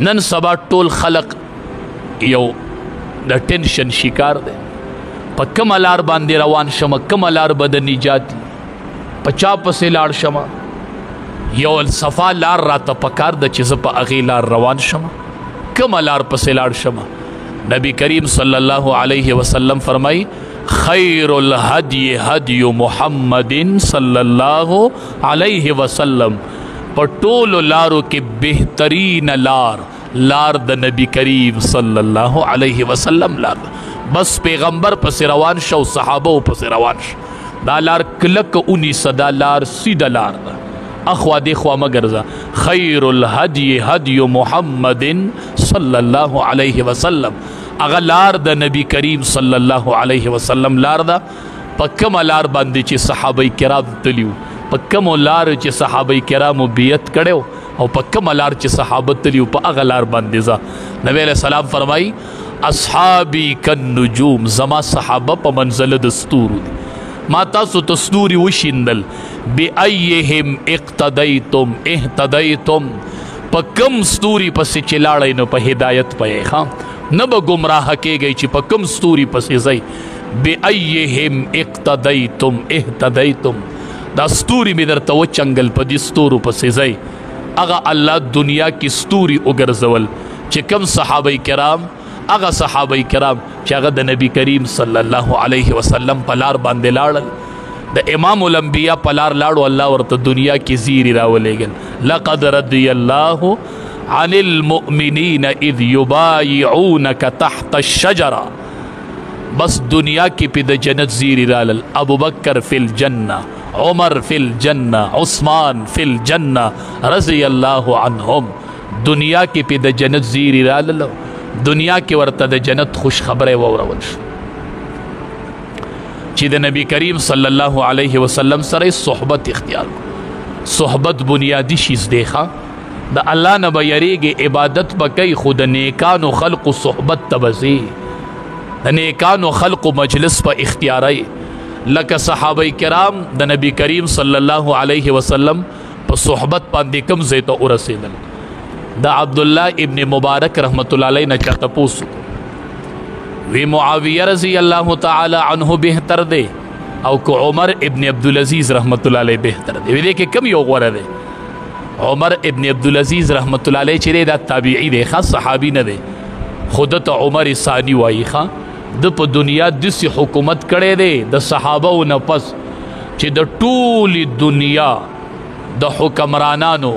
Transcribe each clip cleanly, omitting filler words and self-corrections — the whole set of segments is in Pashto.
نن سبا ټول خلق یو د ټینشن شکار دی. په کومه لار باندې روان شم، کومه لار به د نجات، په چا پسې لاړ شم؟ یو صفا لار راته پکار ده چې زه په هغې لار روان شم. کومه لار پسې لاړ شم؟ نبی کریم صلی الله علیه وسلم فرمای خیر الهدی هدی محمد صلی الله علیه وسلم. په ټولو لارو کې بهترین لار لار د نبی کریم صلی الله علیه وسلم لار. بس پیغمبر پسې روان شو، صحابه پسې روان شو. دا لار کلک ونیسه، دا لار سیده لار ده، اخوا دې خوا مه ګرځه. خیر الهدی هدی محمد صلی الله علیه وسلم. هغه لار د نبی کریم صلی الله علیه وسلم لار ده. په کومه لار باندې چې صحابه کرام تللي، په کومو لارو چې صحابه کرامو بیعت کړی او په کومه لار چې صحابه تللي، په هغه لار باندې ځه. نبی علیه السلام فرمایي اصحابي کالنجوم، زما صحابه په منزله د ستورو دي. ما تاسو ته ستوري وشیندل. بأیهم اقتدیتم اهتدیتم، په کم ستوري پسې چې لاړئ نو په هدایت به یې ښه، نه به ګمراه کېږئ چې په کم ستوري پسې ځئ. بأیهم اقتدیتم اهتدیتم، دا ستوري مې درته وچنګل، په دې ستورو پسې ځئ. هغه الله دنیا کې ستوري وګرځول چې کم صحابه کرام، هغه صحابه کرام چې هغه د نبی کریم صلی الله علیه وسلم په لار باندې لاړل، د امام الانبیاء په لار لاړو، الله ورته دنیا کې زیري راولېږل. لقد رضی الله عن المؤمنین اذ یبایعونک تحت الشجره. بس دنیا کې په د جنت زیري رالل. ابو بکر فی الجنه، عمر فی الجنه، عثمان فی الجنه رضی الله عنهم. دنیا کې په د جنت زیري رالل، دنیا کې ورته د جنت خوش خبره واورول شو چې د نبی کریم صلی الله علیه وسلم سره صحبت اختیار. صحبت بنیادی شیز دی. ښه، د الله نه به یریږي، عبادت به کوي، خو د نیکانو خلقو صحبت ته به ځي، د نیکانو خلقو مجلس په اختیاري. لکه صحابه کرام د نبی کریم صلی الله علیه وسلم په صحبت باندې کوم ځای ته ورسېدل. د عبدالله ابن مبارک رحمت الله علیه نه چا تپوس وی معاویه رضی الله تعالی عنه بهتر دی او که عمر ابن عبدالعزیز رحمت الله علیه بهتر دی؟ وی دې کې کم یو غوره دی؟ عمر ابن عبدالعزیز رحمت الله علیه چې دی دا تابعی دی، خاص صحابي نه دی، خو ده ته عمر ثانی وایي. ښه، ده په دنیا داسې حکومت کړی دی د صحابه نه پس چې د ټولې دنیا د حکمرانانو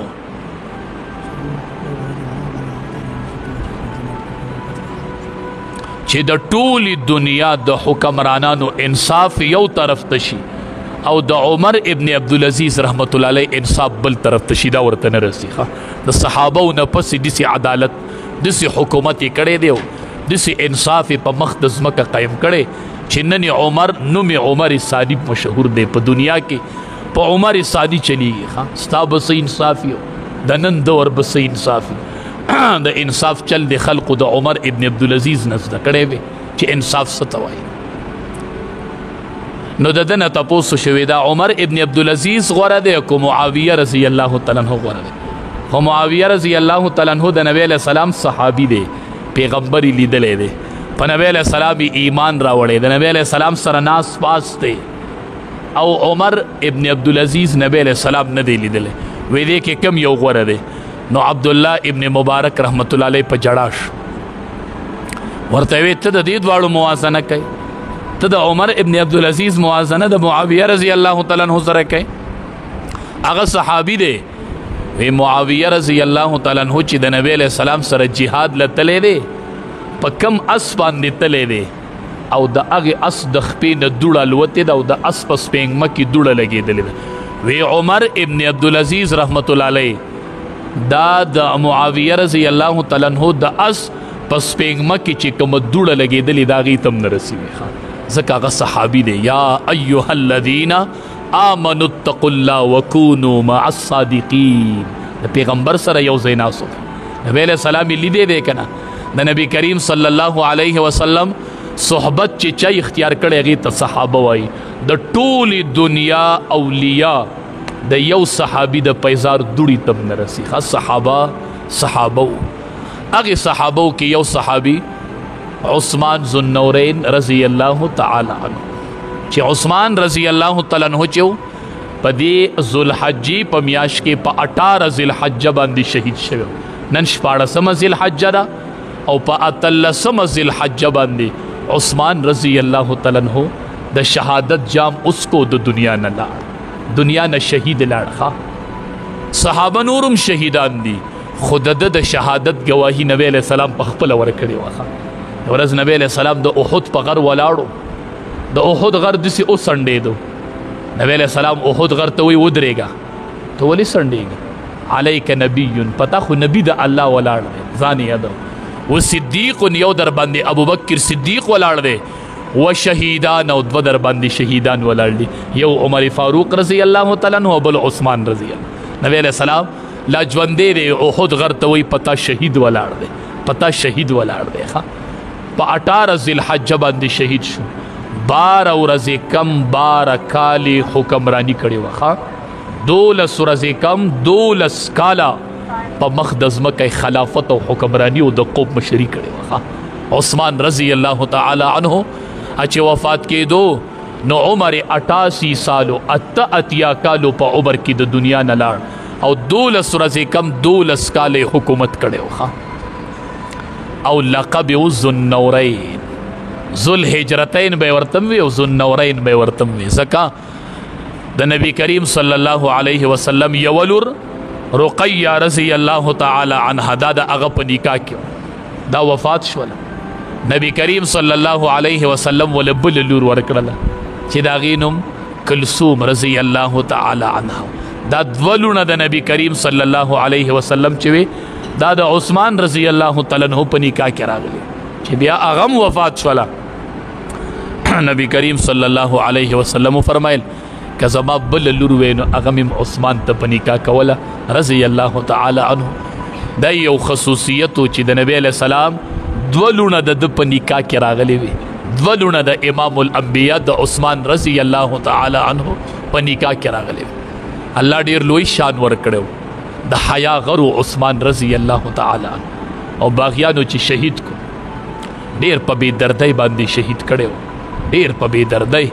چې د ټولې دنیا د حکمرانانو انصاف یو طرف ته شي او د عمر ابن عبدالعزیز رحمت الله علیه انصاف بل طرف ته شي، دا ورته نه رسي. ښه، د صحابه نه پس داسې عدالت، داسې حکومت یې کړی دی، داسې انصاف یې په مخ د ځمکه قایم کړی چې نن عمر نوم عمر ثانی مشهور دی په دنیا کې، په عمر ثانی چلیږي. ښه، ستا به څه انصاف یو، د نن دور به څه انصاف وي. د انصاف چل د خلقو د عمر ابن عبدالعزیز نه زده کړی وي چې انصاف څه ته وایي. نو د ده نه تپوس شوی دا عمر ابن عبدالعزیز غوره دی که معاویه رضی الله تعالی عنه غوره دی؟ خو معاویه رضی الله تعالی عنه د نبی علیه السلام صحابي دی، پیغمبر یې لیدلی دی، په نبی علیه السلام یې ایمان راوړی، د نبی علیه السلام سره ناس پاس دی، او عمر ابن عبدالعزیز نبی علیه السلام نه دی لیدلی. وی دې کې کم یو غوره دی؟ نو عبدالله ابن مبارک رحمت الله علیه په جړا شو، ورته وی ته د دې دواړو موازنه کوي، ته د عمر ابن عبدالعزیز موازنه د معاویه رضی الله تعالی عنہ سره کوي، هغه صحابي دی. وی معاویه رضی الله تعالی عنہ چې د نبی علیه السلام سره جهاد لتلی دی، په کم اس باندې تللی دی او د هغې اس د خپې نه دوړه الوتې ده او د اس په سپېنګمه کې دوړه لګېدلې ده. وی عمر ابن عبدالعزیز رحمت الله علیه دا د معاویه رضی الله تعالی عنہ د اس په سپېنګمه کې چې کومه دوړه لګېدلې ده هغې ته هم نه رسېږي، ځکه هغه صحابي دی. یا ایها الذین آمنوا اتقوا الله وکونوا مع الصادقین. د پیغمبر سره یو ځای ناست و، نبی علیه السلام یې لیدی دی که نه؟ د نبی کریم صلی الله علیه وسلم صحبت چې چا اختیار کړی هغې ته صحابه وایي. د ټولې دنیا اولیاء د یو صحابي د پیزار دوړي ته هم نه رسي. ښه، صحابه صحابه وو. هغې صحابو کې یو صحابي عثمان ذوالنورین رضی الله تعالی عنه، چې عثمان رضی الله تعالی عنه چې په دې ذوالحجې په میاشت کې په 18 ذوالحجه باندې شهید شوی. نن 16 ذوالحجه ده او په 18 ذوالحجه باندې عثمان رضی الله تعالی عنه د شهادت جام اوس کو د دنیا نه لاړ، دنیا نه شهید لاړ. ښه صحابه نورم شهیدان دي، خو د ده د شهادت ګواهي نبی علیه السلام په خپله ورکړې وه. ښه ورځ نبی علیه السلام د احد په غر ولاړو، د احد غر داسې وسنډېدو. نبی علیه السلام احد غر ته وایي ودرېږه، ته ولې سنډېږې؟ علیک نبی، پتا خو نبی د الله ولاړ دی، ځان یې یادو. و صدیق یو در باندې ابوبکر صدیق ولاړ دی، و شهیدان او دوه در باندې شهیدان ولاړ دي، یو عمر فاروق رضی الله تعالی عنه او بل عثمان رضی الله. نبی علیه السلام لا ژوندی دی، احد غر ته وایي پتا شهید ولاړ دی، پتا شهید ولاړ دی. ښه په 18 ذوالحجه باندې شهید شو. 12 ورځې کم 12 کالې حکمراني کړې وه. ښه 12 ورځې کم 12 کاله په مخ د ځمکې خلافت او حکمراني او د قوم مشري کړې وه. عثمان رضی الله تعالی عنه چې وفات کېدو نو عمر 88 سالو 88 کالو په عمر کې د دنیا نه لاړ او 12 ورځې کم 12 کالې حکومت کړی وه. او لقب یې ذوالنورین، ذوالهجرتین به ورته وي او ذوالنورین به ورته وي، ځکه د نبی کریم صلی الله علیه وسلم یوه لور رقیه رضی الله تعالی عنها دا د هغه په نکاح کې دا وفات شوله. نبی کریم صلی الله علیه وسلم وله بله لور ورکړله چې د هغې نوم کلثوم رضی الله تعالی عنها. دا دوه لوڼه د نبی کریم صلی الله علیه وسلم چې وي دا د عثمان رضی الله تعالی عنه په نکاح کې راغلی، چې بیا هغه هم وفات شوله. نبی کریم صلی الله علیه وسلم وفرمایل که زما بله لور وی نو هغه مې عثمان ته په نکاح کوله رضی الله تعالی عنه. دا یو خصوصیت و چې د نبی علیه السلام دوه لوڼه د ده په نکاح کې راغلې وي، دوه لوڼه د امام الانبیا د عثمان رضی الله تعالی عنه په نکاح کې راغلې وي. الله ډیر لوی شان ورکړی د حیا غرو عثمان رضی الله تعالی عنه. او باغیانو چې شهید کو ډیر په بې دردۍ باندې شهید کړی و، ډیر په بې دردۍ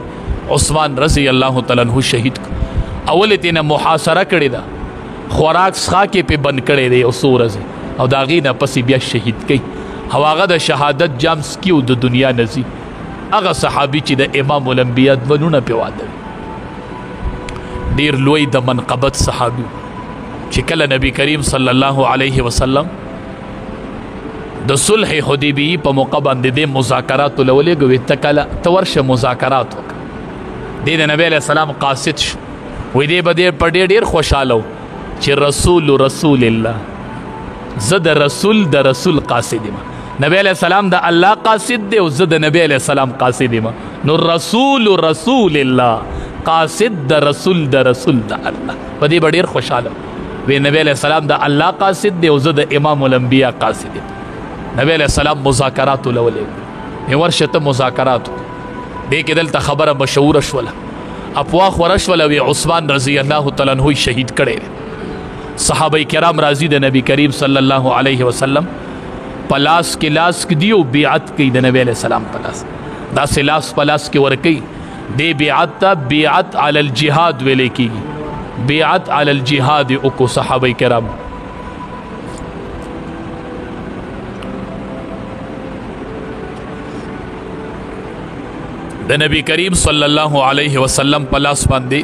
عثمان رضی الله تعالی عنه شهید کو. اول یې ترېنه محاصره کړې ده، خوراک څښاک یې پرې بند کړی دی یو څو ورځې، او د هغې نه پسې بیا شهید کوي او هغه د شهادت جام څکي او د دنیا نه ځي. هغه صحابي چې د امام الانبیا دوه لوڼه پرې واده وي، ډیر لوی د منقبت صحابي چې کله نبی کریم صلی الله علیه وسلم د صلح حدیبیې په موقع باندې د مذاکراتو له ولېږه، وایي ته کله ته ورشه مذاکرات وکړه. دی د نبی علیه السلام قاصد شو، وایي دی به په ډېر ډېر خوشحاله و چې رسول رسول الله، زه د رسول د رسول قاصد یم. نبی علیه السلام د الله قاصد دی او زه د نبی علیه السلام قاصد یم. نو رسول رسول الله، قاصد د رسول د رسول د الله، په دې به ډېر خوشحاله و. وی نبی علیه السلام د الله قاصد دی او زه د امام الانبیا قاصد یم. نبی علیه السلام مذاکراتو له ولېږه، ورشه ته مذاکرات وکړه. دې کې دلته خبره مشهوره شوله، افواه خوره شوله، وی عثمان رضی الله تعالی عنه شهید کړی دی. صحابه کرام راضي د نبی کریم صلی الله علیه وسلم په لاس کې لاس کې دی او بیعت کوي د نبی علیه السلام په لاس، داسې لاس په لاس کې ورکوي. دې بیعت ته بیعت علی الجهاد ویلی کېږي، بیعت علی الجهاد وکړو صحابه کرام. د نبی کریم صلی الله علیه وسلم په لاس باندې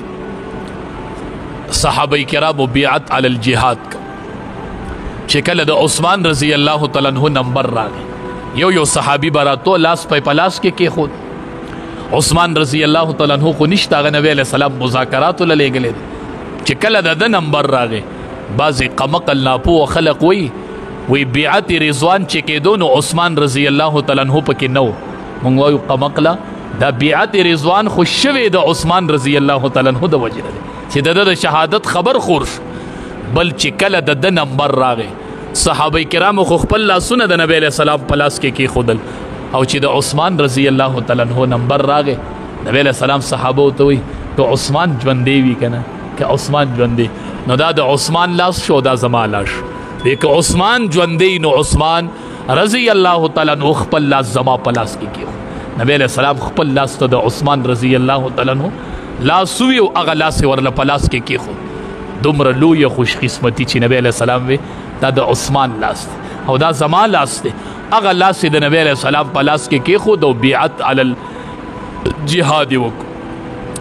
صحابه کرامو بیعت علی الجهاد کو. چې کله د عثمان رضی الله تعالی عنہ نمبر راغی، یو یو صحابي به راتو لاس په لاس کې کېښود. عثمان رضی الله تعالی عنہ خو نشته، هغه نبی علیه السلام مذاکراتو له لېږلی دی. چې کله د ده نمبر راغی، بعضې قمقل ناپوه خلق وایي وی بیعت رضوان چې کېدو نو عثمان رضی الله تعالی عنہ پکې نه و. مونږ وایو قمقله دا بیعت رضوان خو شوې د عثمان رضی الله تعالی عنہ د وجې نه دی چې د ده د شهادت خبر خور شو. بل چې کله د ده نمبر راغی، صحابه کرامو خو خپل لاسونه د نبی علیه السلام په لاس کې کېښودل، او چې د عثمان رضی الله تعالی عنہ نمبر راغی، نبی علیه السلام صحابه ته وایي که عثمان ژوندی وي که نه، که عثمان ژوندی، نو دا د عثمان لاس شو، دا زما لاس شو. که عثمان ژوندی نو عثمان رضی الله تعالی عنہ خپل لاس زما په لاس کې کېښود. نبی علیه السلام خپل لاس ته د عثمان رضی الله تعالی عنہ لاس وي او هغه لاس یې ورله په لاس کې کېښود. دومره لویه خوشقسمتي چې نبی علیه السلام وی دا د عثمان لاس دی او دا زما لاس دی. هغه لاس یې د نبی علیه السلام په لاس کې کېښود او بیعت علی الجهاد یې وکړو.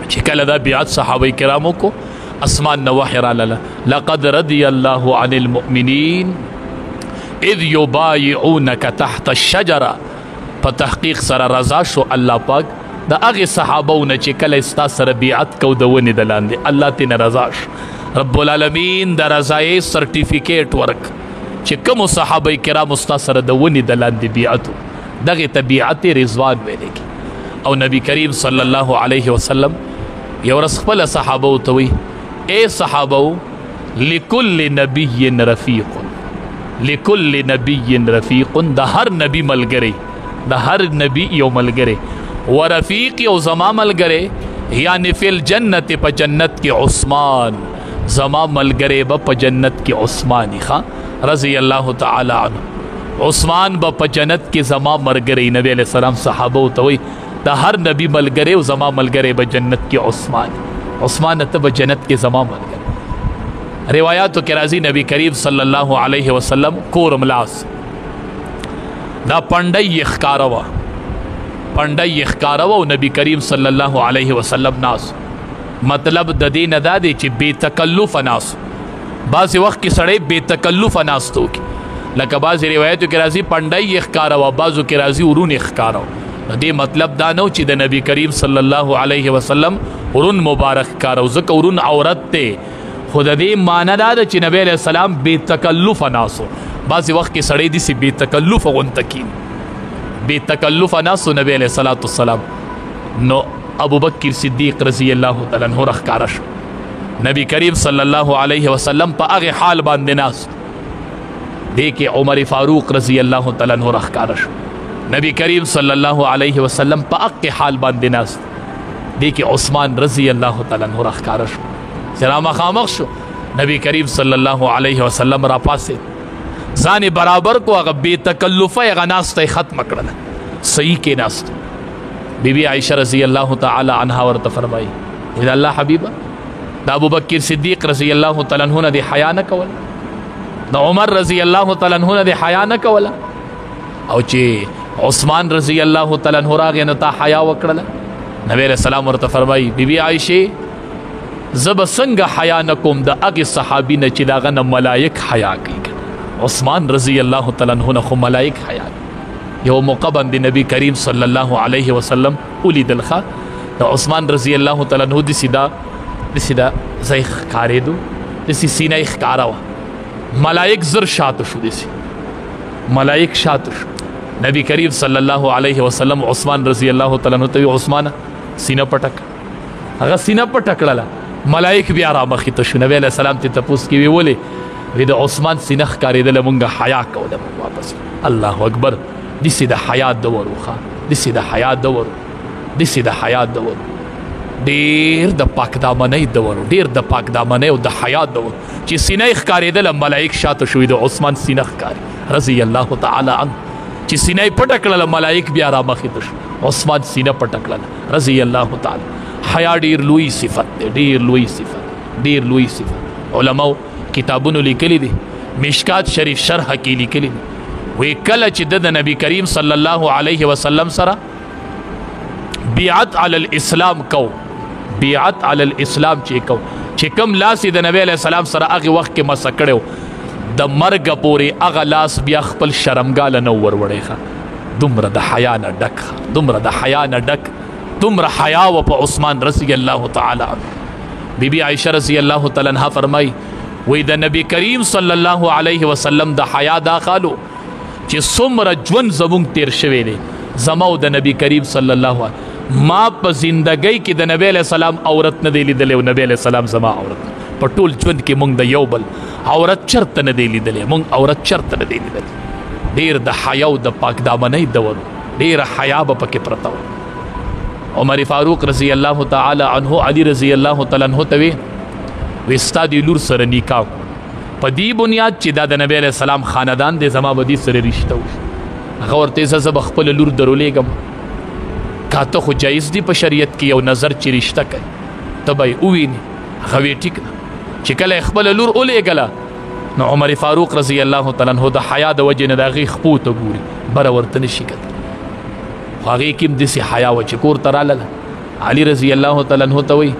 چې کله دا بیعت صحابه کرام وکړو، اسمان نه وحی رالاله، لقد رضی الله عن المؤمنین اذ یبایعونک تحت الشجره. په تحقیق سره رضا شو الله پاک د هغې صحابو نه چې کله ستا سره بیعت کو د ونې د لاندې، الله ترې نه رضا شو. رب العالمین د رضایې سرټیفیکیټ ورک چې کومو صحابه کرامو ستا سره د ونې د لاندې بیعت، دغې ته بیعت رضوان ویلی کېږي. او نبی کریم صلی الله علیه وسلم یو ورځ خپله صحابو ته وایي، ای صحابو، لکل نبی رفیق، لکل نبی رفیق، د هر نبی ملګری، د هر نبی یو ملګری، ورفیق یو زما ملګری، یعنی فی الجنت، په جنت کې عثمان، زما ملګری به په جنت کې عثماني ښه رضی الله تعالی عنه. عثمان به په جنت کې زما ملګری. نبی علیه السلام صحابو ته وایي د هر نبی ملګری او زما ملګری به جنت کې عثمان، عثمان ته به جنت کې زما ملګری. روایاتو کې راځي نبی کریم صلی الله علیه وسلم کور ملاس دا پنډی یې ښکاره وه، پنډی یې ښکاره وه او نبی کریم صلی الله علیه وسلم ناس. مطلب د دې نه دا دی چې بې تکلفه ناس. بعضې وخت کې سړی بې تکلفه ناست وکړي، لکه بعضې روایتو کې راځي پنډی یې ښکاره وه، بعضو کې راځي ورون یې ښکاره وه. نو دې مطلب دا نه و چې د نبی کریم صلی الله علیه وسلم ورون مبارک ښکاره و، ځکه ورون عورت دی. خو د دې معنی دا ده چې نبی علیه السلام بې تکلفه ناست و. بعضې وخت کې سړی داسې بې تکلفه غونته کښېني، بې تکلفه ناست و نبی علیه الصلاة والسلام. نو ابو بکر صدیق رضی الله تعالی عنہ راښکاره شو. نبی کریم صلی الله علیه وسلم په هغې حال باندې ناست دی کې عمر فاروق رضی الله تعالی عنہ راښکاره شو. نبی کریم صلی الله علیه وسلم په هغې حال باندې ناست دی کې عثمان رضی الله تعالی عنہ راښکاره شو. چې را مخامخ شو نبی کریم صلی الله علیه وسلم را پاڅېد، ځان یې برابر کو، هغه بې تکلفه یې هغه ناسته یې ختمه کړله، صحیح کېناست. بی بی عائشه رضی الله تعالی عنها ورته فرمایي، د الله حبیبه، د ابوبکر صدیق رضی الله تعالی عنہ نه دې حیا نه کوله، د عمر رضی الله تعالی عنہ نه دې حیا نه کوله، او چې عثمان رضی الله تعالی عنہ راغی نو تا حیا وکړله. نبی علیہ السلام ورته فرمایي، بی بی عائشه، زه به څنګه حیا نه کوم د هغې صحابي نه چې د هغه نه ملایک حیا کوي؟ عثمان رضی الله تعالی عنہ نه خو ملایک حیا کوي. یو موقع باندې نبی کریم صلی الله علیه وسلم ولیدل ښه، د عثمان رضی الله تعالی عنہ داسې دا داسې دا ځای ښکارېدو، داسې سینه یې ښکاره وه. ملایک زر شاته شو، داسې ملایک شاته شو. نبی کریم صلی الله علیه وسلم عثمان رضی الله تعالی عنہ ته وی، عثمانه سینه پټه کړه. هغه سینه پټه کړله، ملایک بیا را مخې ته شو. نبی علیه السلام ته تپوس کې وی، ولې؟ وی د عثمان سینه ښکارېدله، مونږ حیا کوله، مونږ واپس. الله اکبر، داسې د حیا دور و ښه، داسې د حیا دور و، داسې د حیا دور و، ډېر د پاکدامنۍ دور و، ډېر د پاکدامنۍ او د حیا دور چې سینه یې ښکارېدله ملایک شاته شوي، د عثمان سینه ښکاري رضی الله تعالی عنه. چې سینه یې پټه کړله ملایک بیا را مخې ته شو، عثمان سینه پټه کړله رضی الله تعالی. حیا ډېر لوی صفت دی، ډېر لوی صفت، ډېر لوی صفت. علماو کتابونو لیکلي دي، مشکات شریف شرح کې لیکلي دي، وی کله چې د نبی کریم صلی الله علیه وسلم سره بیعت علی الاسلام کو، بیعت علی الاسلام چې کو، چې کوم لاس د نبی علیه السلام سره هغه وخت کې مسح کړی د مرګ پورې هغه لاس بیا خپل شرمګاه له نه وروړی ښه. دومره د حیا نه ډک، دومره د حیا نه ډک، دومره حیا وه په عثمان رضی الله تعالی عنه. بی بی عائشه رضی الله تعالی عنها فرمایي، وی د نبی کریم صلی الله علیه وسلم د حیا دا خالو چې څومره ژوند زمونږ تیر شوی دی، زما او د نبی کریم صلی الله علیه ما په زندګۍ کې د نبی علیه السلام عورت نه دی لیدلی او نبی علیه السلام زما عورت په ټول ژوند کې مونږ د یو بل عورت چرته نه دی لیدلی، مونږ عورت چرته نه دی لیدلی. ډېر د حیا او د پاکدامنۍ دور، ډېره حیا به پکې پرته وه. عمر فاروق رضی الله تعالی عنه علی رضی الله تعالی عنه ته وی، وی ستا د لور سره نکاح کو. په دې بنیاد چې دا د نبی علیه السلام خاندان دی، زما به دې سره رشته وشي. هغه ورته زه به خپله لور درولېږم، کاته خو جایز دی په شریعت کې یو نظر چې رشته کوي، ته به یې ووینې. هغه ویې ټیک ده. چې کله یې خپله لور ولېږله نو عمر فاروق رضی الله تعالی عنه د حیا د وجې نه د هغې خپو ته ګوري، بره ورته نه شي کتلی. خو هغې کې هم داسې حیا وه چې کور ته رالله، علي رضی الله تعالی عنه ته وایي،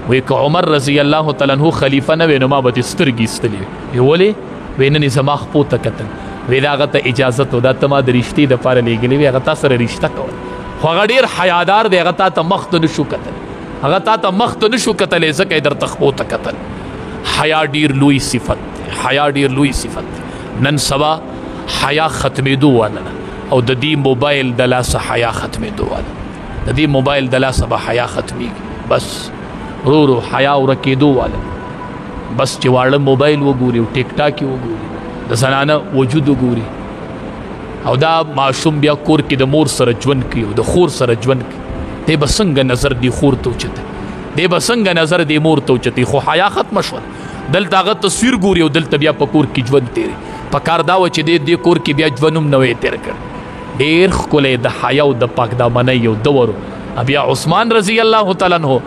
وایي که عمر رضی الله تعالی عنه خلیفه نه وی نو ما به دې سترګې ایستلې وي. وایي ولې؟ وایي نن یې زما خپو ته کتل. وایي دا هغه ته اجازت و، دا ته ما د رشتې دپاره لېږلې وي، هغه تا سره رشته کوله، خو هغه ډېر حیادار دی، هغه تا ته مخ ته نه شو کتلی، هغه تا ته مخ ته نه شو کتلی، ځکه یې درته خپو ته کتل. حیا ډېر لوی صفت دی، حیا ډېر لوی صفت دی. نن سبا حیا ختمېدو واله ده، او د دې موبایل د لاسه حیا ختمېدو واله، د دې موبایل د لاسه به حیا ختمېږي. بس رو رو حیا ورکېدو واله، بس چې واړه موبایل وګوري او ټیک ټاک یې وګوري، د زنانه وجود وګوري، او دا ماشوم بیا کور کې د مور سره ژوند کوي او د خور سره ژوند کوي، دی به څنګه نظر دی خور ته اوچتوي، دی به څنګه نظر دی مور ته اوچتوي؟ خو حیا ختمه شوه. دلته هغه تصویر ګوري او دلته بیا په کور کې ژوند تېروي. په کار دا وه چې دې کور کې بیا ژوند هم نه وی تېر کړی. ډېر ښکلی د حیا او د پاکدامنۍ یو دور و. بیا عثمان رضی الله تعالی عنه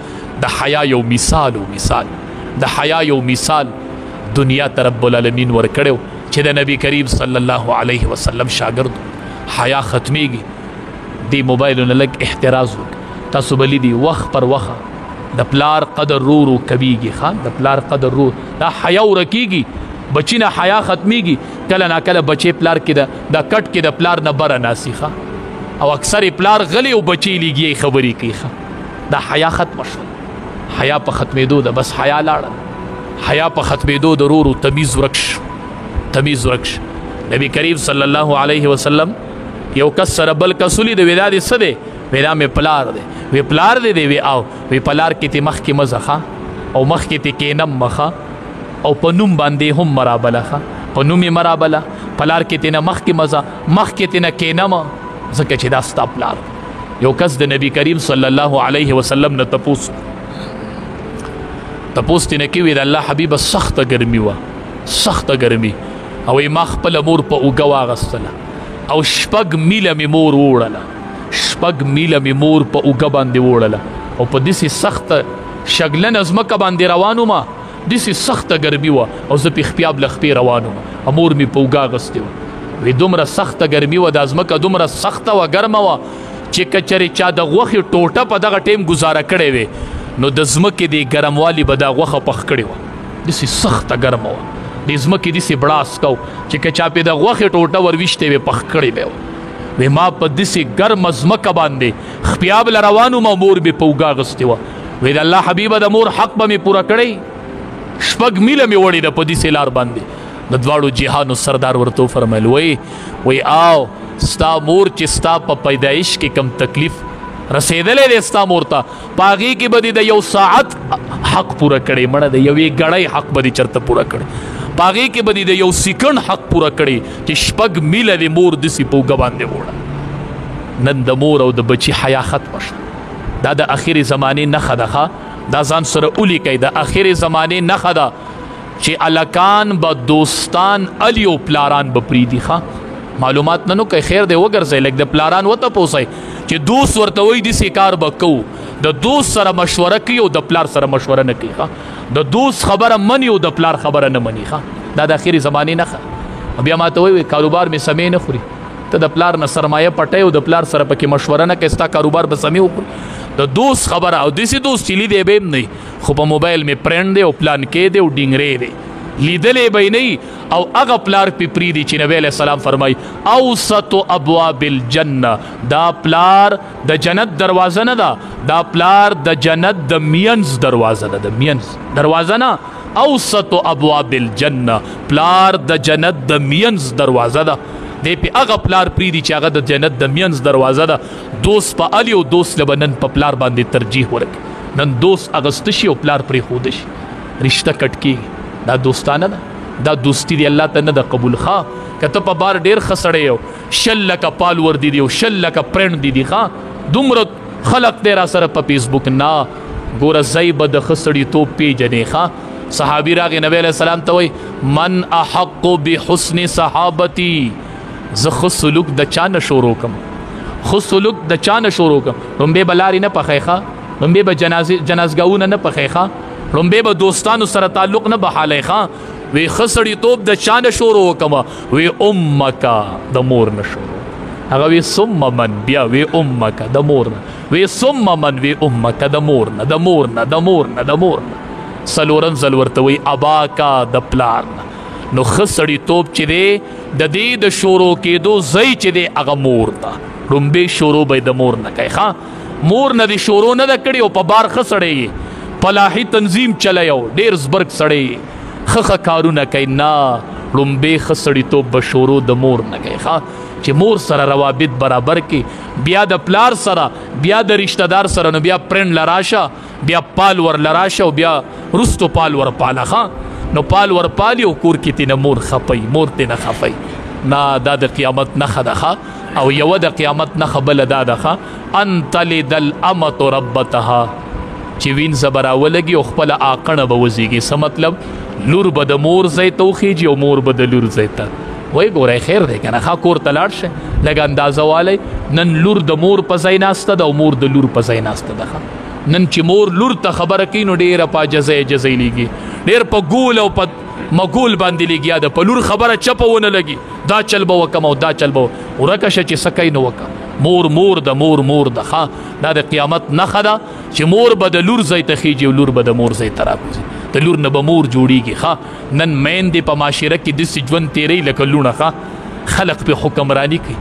د حیا یو مثال و، مثال د حیا یو مثال دنیا ته رب العالمین ورکړی چې د نبی کریم صلی الله علیه وسلم شاګرد. حیا ختمیږي، دې موبایلونه لږ احتراز وکړي. تاسو به لیدي وخت پر وخت د پلار قدر رو رو کمیږي. ښه، د پلار قدر رو، دا حیا ورکیږي، بچی نه حیا ختمیږي. کله ناکله بچی پلار کې د کټ کې د پلار نه بره ناسي، ښه، او اکثر یې پلار غلی او بچی لیږي خبرې کوي. ښه، دا حیا ختمه شوه، حیا په ختمېدو ده، بس حیا لاړه، حیا په ختمېدو د رو رو تمیز ورک شو، تمیز ورک شو. نبی کریم صلی الله علیه وسلم یو کس سره بل کس ولید، وی دا دې څه دی؟ وی دا مې پلار دی. وی پلار دی دی؟ وی او. وی پلار کې ته مخکې مه ځه، ښه، او مخکې ته کښېنم مه، ښه، او په نوم باندې هم مه رابله، ښه، په نوم یې مه رابله، پلار کې ترې نه مخکې مه ځه، مخکې ترې نه کښېنه مه، ځکه چې دا ستا پلار دی. یو کس د نبی کریم صلی الله علیه وسلم نه تپوس ترې نه کوي، د الله حبیبه سخته ګرمي وه، سخته ګرمي، او ما خپله مور په اوږه واغستله او 6 میله مې مور ووړله، 6 میله مې مور په اوږه باندې ووړله، او په داسې سخته شګلنه ځمکه باندې روان وم، داسې سخته ګرمي وه او زه پې خپیاب له خپې روان وم، او مور مې په اوږه اخیستې وه. وی دومره سخته ګرمي وه، دا ځمکه دومره سخته وه، ګرمه وه، چې که چېرې چا د غوښې ټوټه په دغه ټایم ګزاره کړې وي نو د ځمکې دې ګرموالي به دا غوښه پخ کړې وه. داسې سخته ګرمه وه، دې ځمکې داسې بړاس کو چې که چا پې د غوښې ټوټه ورویشتې وي پخ کړې به وه. وی ما په داسې ګرمه ځمکه باندې خپیاب له روان وم او مور مې په اوږه اخیستې وه. وی د الله حبیبه د مور حق به مې پوره کړی، 6 میله مې وړې ده په داسې لار باندې. د دواړو جهانو سردار ورته وفرمیل، وی وی آو ستا مور چې ستا په پیدایش کې کم تکلیف رسېدلی دی ستا مور ته، په هغې کې به دې د یو ساعت حق پوره کړی، مړه د یوې ګړۍ حق به دې چېرته پوره کړی، په هغې کې به دې د یو سیکنډ حق پوره کړی چې 6 میله دې مور داسې په اوږه باندې وړه. نن د مور او د بچي حیا ختمه شوه. دا د اخرې زمانې نښه ده. ښه، دا ځان سره ولیکئ، د اخرې زمانې نښه ده چې الکان به دوستان الی او پلاران به پرېږدي. ښه، معلومات نه نو کوي، خیر دی وګرځئ، لږ د پلاران وتپوسئ چې دوست ورته وایي داسې کار به کوو، د دوست سره مشوره کوي او د پلار سره مشوره نه کوي. ښه، د دوست خبره مني او د پلار خبره نه مني. ښه، دا د اخرې زمانې نښه. بیا ما ته وایي کاروبار مې سمې نه خوري، ته د پلار نه سرمایه پټوې او د پلار سره پکې مشوره نه کوې، ستا کاروبار به سمې وخوري. د دوست خبره، او داسې دوست چې لیدی به هم نه وي، خو په موبایل مې پرنډ دی او پلان کې دی او ډینګری دی، لیدلی به یې نه وي، او هغه پلار پې پرېږدي چې نبی علیه السلام فرمایي اوسط ابواب الجنه. دا پلار د جنت دروازه نه ده، دا پلار د جنت د مینځ دروازه ده، د مینځ دروازه نه، اوسط ابواب الجنه، پلار د جنت د مینځ دروازه ده. دی پې هغه پلار پرېږدي چې هغه د جنت د مینځ دروازه ده. دوست په علي او دوست له به نن په پلار باندې ترجیح ورکړي. نن دوست اغسته شي او پلار پرېښوده شي، رشته کټ کېږي. دا دوستانه ده، دا دوستی دی الله ته نه ده قبول. ښه، که ته په بار ډېر ښه سړی یو، 20 لکه پال ور دي دي او 20 لکه پرنډ دي دي، ښه دومره خلق دی را سره په فیسبوک، نه ګوره ځای به د ښه سړیتوب پېژنې. ښه، صحابي راغی نبی علیہ السلام ته وای من احق بحسن صحابتي، زه ښه سلوک د چا نه شروع کم، ښه سلوک د چا نه شروع کم. ړومبی به لارې نه پخې ښه، ړومبی به جنازګاهونه نه پخې ښه، ړومبی به دوستانو سره تعلق نه بحالې ښه. وی ښه سړیتوب د چا نه شروع وکم؟ وی امک، د مور نه شروع. هغه وی ثم من، بیا وی امک د مور نه، وی ثم من، وی امک د مور نه، د مور نه، د مور نه، د مور نه. څلورم ځل ورته وی اباکا، د پلار نه. نو ښه سړیتوب چې دی د دې د شروع کېدو ځای چې دی هغه مور ده. ړومبی شروع به د مور نه کوي ښه، مور نه دې شروع نه ده کړې او په بار ښه سړی یې، فلاحي تنظیم چلی او ډېر زبرګ سړی یې، ښه ښه کارونه کوي. نه، ړومبی ښه سړیتوب به شروع د مور نه کوي ښه، چې مور سره روابط برابر کړي، بیا د پلار سره، بیا د رشتہ دار سره. نو بیا پرند لراشه، بیا پال ور لراشه، او بیا رستو پال ور پاله ښه. نو پال ور پالي او کور کې تېنه مور خپي، مور تېنه خپي. نه، دا د قیامت نښه ده ښه. او یوه د قیامت نښه بله دا ده ښه، ان تلد الامة ربتها، چې وینځه به راولګي او خپله آقڼه به وزیږي. څه مطلب؟ لور به د مور ځای ته وخیږي او مور به د لور ځای ته. وای ګورئ خیر دی که نه ښه، کور ته لاړ شئ لږ اندازه والی. نن لور د مور په ځای ناسته ده او مور د لور په ځای ناسته ده ښه. نن چې مور لور ته خبره کوي نو ډېره په عاجزۍ عاجزۍ لیږي، ډېر په ګول او په مګول باندې لګیا ده، په لور خبره چپه ونه لګي، دا چل به وکم او دا چل به ورکه شه چې څه کوي نو وکه. مور مور ده، مور مور ده ښه. دا د قیامت نښه ده چې مور به د لور ځای ته خیږي او لور به د مور ځای ته راکوځي، د لور نه به مور جوړیږي ښه. نن میندې په معاشره کې داسې ژوند تېروي لکه لوڼه ښه، خلق پې حکمراني کوي،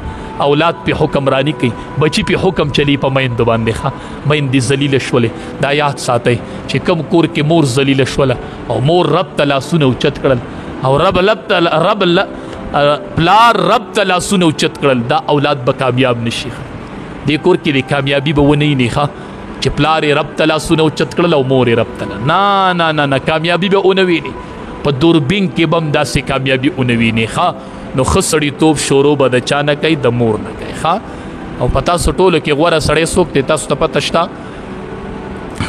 اولاد پې حکمراني کوي، بچي پې حکم چلی په میندو باندې ښه. میندې ذلیله شولې. دا یاد ساتئ چې کوم کور کې مور ذلیله شوله او مور رب ته لاسونه اوچت کړل او رب لب ته رب پلار رب ته لاسونه اوچت کړل، دا اولاد به کامیاب نشي. دې کور کې د کامیابي به ونه ویني ښه، چې پلار یې رب ته لاسونه اوچت کړل او مور یې رب ته. نه نه نه نه، کامیابي به ونه ویني. په دوربین کې به هم داسې کامیابي ونه ویني ښه. نو ښه سړیتوب شروع به د چا نه کوي؟ د مور نه کوي ښه. او په تاسو ټولو کې غوره سړی څوک دی؟ تاسو ته پته شته؟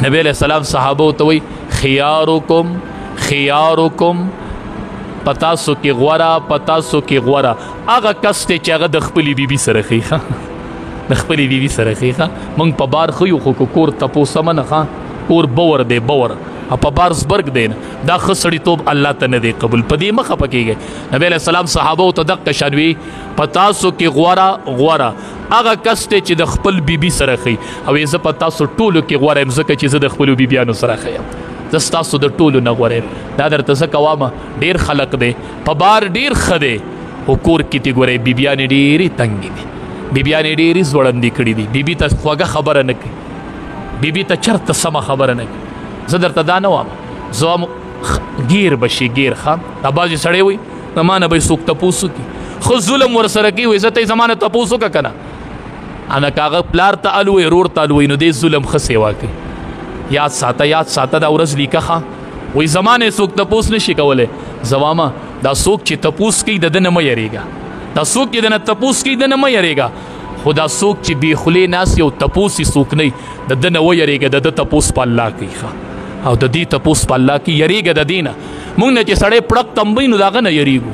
نبی علیہ السلام صحابو ته وایي خیارکم خیارکم، په تاسو کې غوره، په تاسو کې غوره هغه کس دی چې هغه د خپلې بیبي سره ښي ښه، د خپلې بیبي سره ښي ښه. موږ په بار ښه یو خو که کور تپوس مه نه ښه، کور بور دی بور، او په بار زبرګ دی نه، دا ښه سړیتوب الله ته نه دی قبول، په دې مه خفه کېږئ. نبی علیہ السلام صحابو ته دقه شان وي په تاسو کې غوره غوره هغه کس دی چې د خپل بیبي سره ښي، او زه په تاسو ټولو کې غوره یم ځکه چې زه د خپلو بیبیانو سره ښه یم، زه ستاسو د ټولو نه غوره یم. دا درته ځکه وامه ډېر خلق دی په بار ډېر ښه دی، خو کور کې ترې ګورئ بیبیانې ډېرې تنګې دي، بیبیانې ډېرې ځوړندې کړي دي، بیبي ته خوږه خبره نه کوي، بیبي ته چېرته سمه خبره نه کوي. زه درته دا نه وام، زه وام ګیر به شي ګیر ښه. دا بعضې سړی وایي زما نه به یې څوک تپوس وکړي، ښه ظلم ورسره کوي، وایي زه ته یې زما نه تپوس وکړه که نه، انا که هغه پلار ته الوی ورور ته الوی نو دې ظلم ښه سیوا کوي. یاد ساته یاد ساته دا ورځ لیکه ښه. وایي زما نه یې څوک تپوس نه شي کولی. زه وامه دا څوک چې تپوس کوي د ده نه مه یریږه، دا څوک چې د نه تپوس کوي د نه مه یریږه، خو دا څوک چې بې خولې ناست یې او تپوس یې څوک نه وي د ده نه ویریږه، د ده تپوس په الله کوي ښه. او د دې تپوس په الله کوي، یریږه د دې نه. موږ نه چې سړی پړق تمبوي نو د هغه نه یریږو،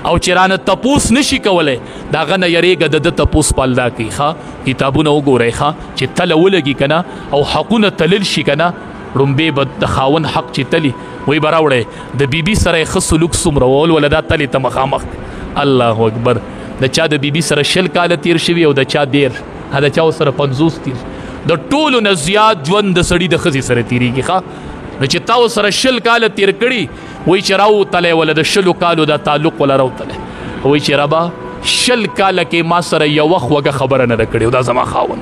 او چې رانه تپوس نشي کولی د هغه نه یریږه، د ده تپوس په الله کوي ښه. کتابونه وګورئ ښه، چې تله ولګي که نه او حقونه تلل شي که نه، ړومبی به د خاوند حق چې تلي وایي به راوړی د بیبي سره یې ښه سلوک څومره و، ولوله دا تلې ته مخامخ. الله اکبر، د چا د بیبي سره 20 کاله تیر شوي او د چا 30، د چا سره 50 تیر، د ټولو نه زیات ژوند د سړي د ښځې سره تیریږي ښه. نو چې تا سره 20 کاله تیر کړي وایي چې راوتلی وله د 20 کالو دا تعلق وله راوتلی، وایي چې ربه 20 کاله کې ما سره یوه خوږه خبره نه ده کړې او دا زما خاوند.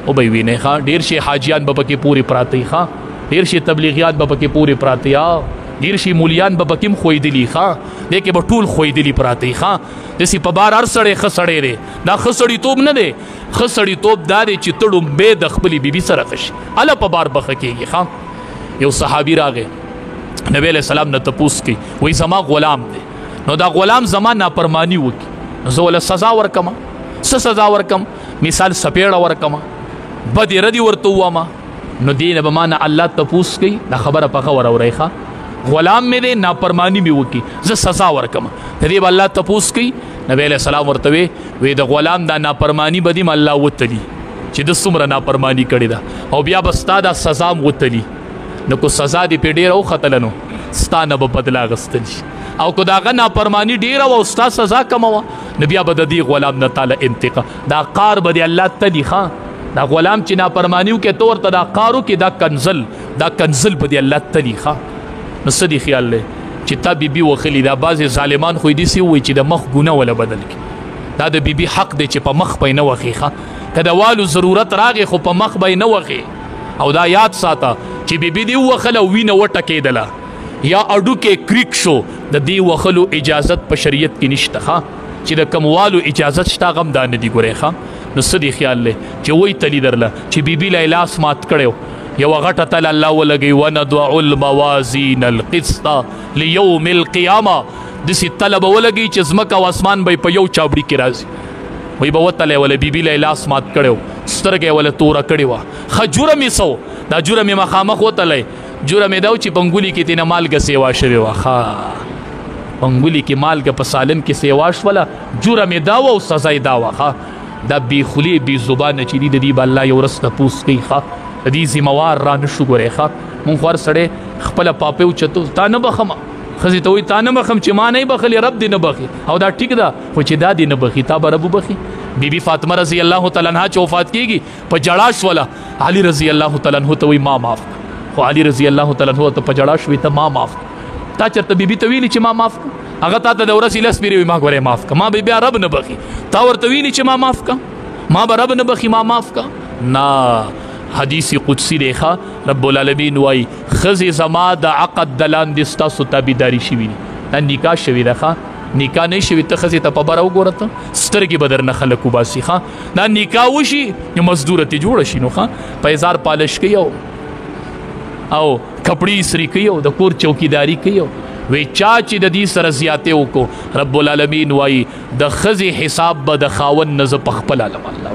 وبه یې وینئ ښه، ډېر شي حاجیان به پکې پورې پراته وي ښه، ډېر شي تبلیغیان به پکې پورې پراته وي، ډېر شي مولیان به پکې هم ښویېدلي ښه، دې کې به ټول ښویېدلي پراته وي ښه. داسې په بار هر سړی ښه سړی دی، دا ښه سړیتوب نه دی. ښه سړیتوب دا دی چې ته ړومبی د خپلې بیبي سره ښه شي، هله په بار به ښه کېږي ښه. یو صحابي راغی نبی علیہ السلام نه تپوس کوي، وایي زما غلام دی، نو دا غلام زما ناپرماني وکړي نو زه وله سزا ورکم. څه سزا ورکم؟ مثال سپېړه ورکم، بدې ردې ورته ووامه، نو دې نه به ما نه الله تپوس کوي. دا خبره په غور اورئ ښه. غلام مې دی، ناپرمانی مې وکي، زه سزا ورکم. د دې به الله تپوس کوي. نبی علیه السلام ورته وی، وی د غلام دا ناپرمانی به دې الله وتلي چې د څومره ناپرمانی کړې ده، او بیا به ستا دا سزا هم وتلي. نو که سزا دې پرې ډېره وختله نو ستا نه به بدله اخیستل شي، او که د هغه ناپرمانی ډېره وه او ستا سزا کمه وه نو بیا به د دې غلام نه تاله انتقام، دا قار به دې الله تلي. ښه، دا غلام چې ناپرمانی وکړي ته ورته دا قار وکړې، دا کنزل، دا کنزل به دې الله تلي. ښه، نو څه دې خیال دی چې تا بیبي وخلي؟ دا بعضې ظالمان خو یې داسې ووایي چې د مخ ګناه وله بدل کړي. دا د بیبي حق دی چې په مخ به یې نه وخې. ښه، که د والو ضرورت راغی خو په مخ به یې نه وخې. او دا یاد ساته چې بیبي دې ووخله او وینه وټکېدله یا اډوکی کریک شو، د دې وخلو اجازت په شریعت کې نشته. ښه، چې د کموالو اجازت شته هغه هم دا نه دي ګورې. ښه، نو څه دې خیال دی چې وایي تلي درله چې بیبي له یې لاس مات کړی، یوه غټه تله الله ولګوي، وندع الموازین القسط لیوم القیامه، داسې تله به ولګوي چې ځمکه او اسمان به یې په یو چابړي کې راځي. وایي به وتلی وله، بیبي له یې لاس مات کړی و، سترګه یې وله توره کړې وه. ښه جرم یې څه و؟ دا جرم یې مخامخ وتلی، جرم یې دا و چې په انګولي کې ترېنه مالګه سیوا شوې وه. ښه، په انګولي کې مالګه په سالن کې سیوا شوله، جرم یې دا وه او سزا یې دا وه. ښه، دا بې خولې بې زبانه چې دي د دې به الله یو ورځ تپوس کوي. ښه، د دې ذمهوار را نه شو ګورې. ښه، مونږ خو هر سړی خپله پاپۍ اوچتو، تا نه بخښم، ښځې ته وایي تا نه بخښم چې ما نه بخښلې، رب دې نه بخښي. او دا ټیک ده، خو چې دا دې نه بخښي تا به رب وبخښي؟ بیبي فاطمه رضی الله تعالی عنها چې وفات کیږي په ژړا شوله، علي رضی الله تعالی عنه ته وایي ما معاف کړه. خو علي رضی الله تعالی عنه ته په ژړا شوې، ته ما معاف کړه. تا چېرته بیبي ته ویلي چې ما معاف کړه؟ هغه تا ته د ورځې لس پیرې وایي ما ګورې معاف کړه، ما به بیا رب نه بخښي. تا ورته ویلي چې ما معاف کړه، ما به رب نه بخښي، ما معاف کړه؟ نه، حدیث قدسی دی. ښه، رب العالمین وایي ښځې زما د عقد د لاندې ستاسو تابعداري شوي دي. دا نکاح شوې ده. ښه، نکاح نه شوې ته ښځې ته په بره وګوره، ته سترګې به درنه خلک وباسي. ښه، دا نکاح وشي نو مزدوره ترې جوړه شي. نو ښه، په ازار پالش کوي او کپړې سري کوي او د کور چوکیداري کوي. وی چا چې د دې سره زیاتې وکړو، رب العالمین وایي د ښځې حساب به د خاوند نه زه په خپله علم الله.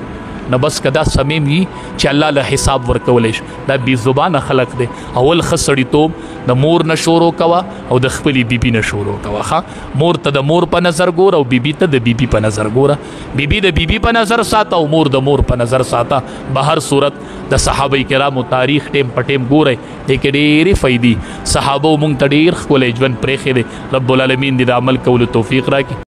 نو بس که دا صمیم وي چې الله له حساب ورکولی شي. دا بې زبانه خلق دی. اول ښه سړیتوب د مور نه شروع کوه او د خپلې بیبي نه شروع کوه. ښه، مور ته د مور په نظر ګوره او بیبي ته د بیبي په نظر ګوره. بیبي د بیبي په نظر ساته او مور د مور په نظر ساته. به هر صورت د صحابه کرامو تاریخ ټیم په ټیم ګورئ، دې کې ډېرې فایدې. صحابو مونږ ته ډېر ښکلی ژوند پرېښی دی. رب العالمین دې د عمل کولو توفیق راکړي.